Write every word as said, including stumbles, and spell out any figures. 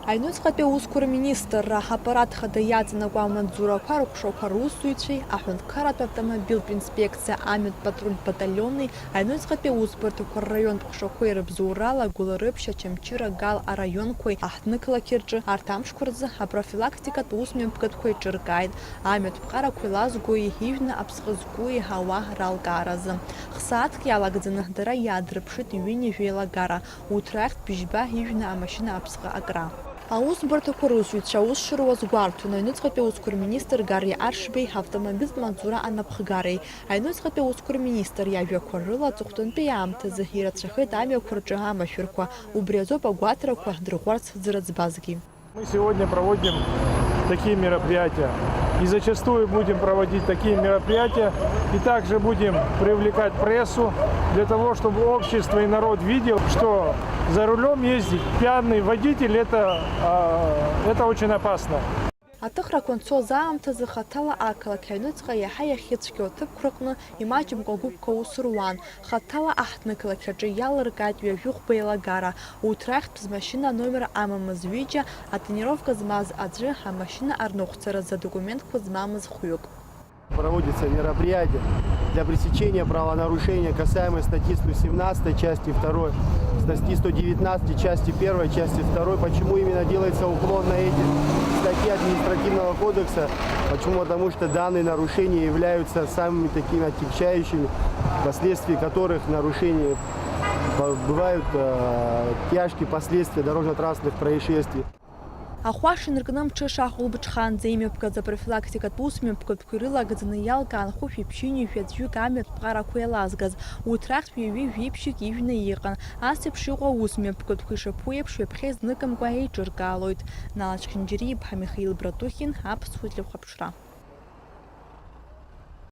Аҩныҵҟатәи аусқәа рминистрра аппарат хада иаҵанакуа амаҵзурақәа рыҟәшақәа русзуҩцәеи аҳәынҭқарратә автомобильтә инспекциа амҩатә патрультә баталиони аҩныҵҟатәи аусбарҭақәа рраионтә ҟәшақәеи рыбзоурала Гәылрыԥшь, Очамчыра, Гал араионқәеи аҳҭнықалақь рҿы арҭ амшқәа рзы апрофилактикатә усмҩаԥгатәқәа еиҿыркааит. Амҩатә ԥҟарақәа еилазгои, ижәны аԥсҟы згои ауаа ралкааразы. Хсааҭк иалагӡаны дара иаадырԥшит ҩынҩажәа еилагара, урҭ рахьтә бжьба ижәны амашьына аԥсҟы акра. Аусбарҭақәа русзуҩцәа аус шыруаз гәарҭон аҩныҵҟатәи аусқәа рминистр Гари Аршбеи автомобильтә маҵзура анапхгареи. Аҩныҵҟатәи аусқәа рминистр иажәақәа рыла, аҵыхәтәантәи аамҭазы ирацәахеит амҩақәа рҿы амашәырқәа, убри азоуп агәаҭарақәа дырӷәӷәарц зырыӡбазгьы. Мы сегодня проводим такие мероприятия. И зачастую будем проводить такие мероприятия. И также будем привлекать прессу для того, чтобы общество и народ видел, что за рулем ездить пьяный водитель, это, а, это очень опасно. Аҭыхрақәа анцоз аамҭазы хаҭала ақалақь аҩныҵҟа иаҳа иахьыцәгьоу аҭыԥқәа рҟны имаҷымкәа гәыԥқәа аус руан. Хаҭала аҳҭнықалақь аҿы иалыркааит ҩажәи хәба еилагара, урҭ рахьтә змашьына аномер амамыз ҩыџьа, атонировка змаз аӡәы, амашьына арныҟәцаразы адокументқәа змамыз хәҩык. Проводится мероприятие для пресечения правонарушения, касаемо статьи сто семнадцатой, части второй, статьи сто девятнадцатой, части первой, части второй. Почему именно делается уклон на эти статьи административного кодекса? Почему? Потому что данные нарушения являются самыми такими отягчающими, последствия которых нарушения бывают, э, тяжкие последствия дорожно-транспортных происшествий. Ахәаша инаркны мҽыша ахәылбыҽхаанӡа имҩаԥгаз апрофилактикатә усмҩаԥгатәқәа ирылагӡаны иалкаан хәышәи ԥшьынҩажәи аӡәҩык амҩатә ԥҟарақәа еилазгаз, урҭ рахьтә ҩажәи жәиԥшьык ижәны иҟан. Ас еиԥш иҟоу аусмҩаԥгатәқәа ишаԥу еиԥш, ҩаԥхьа изныкымкәа еиҿыркаалоит. Нала Чхьынџьариа-иԥҳа Михаил Братухин, Аԥсуа телехәаԥшра.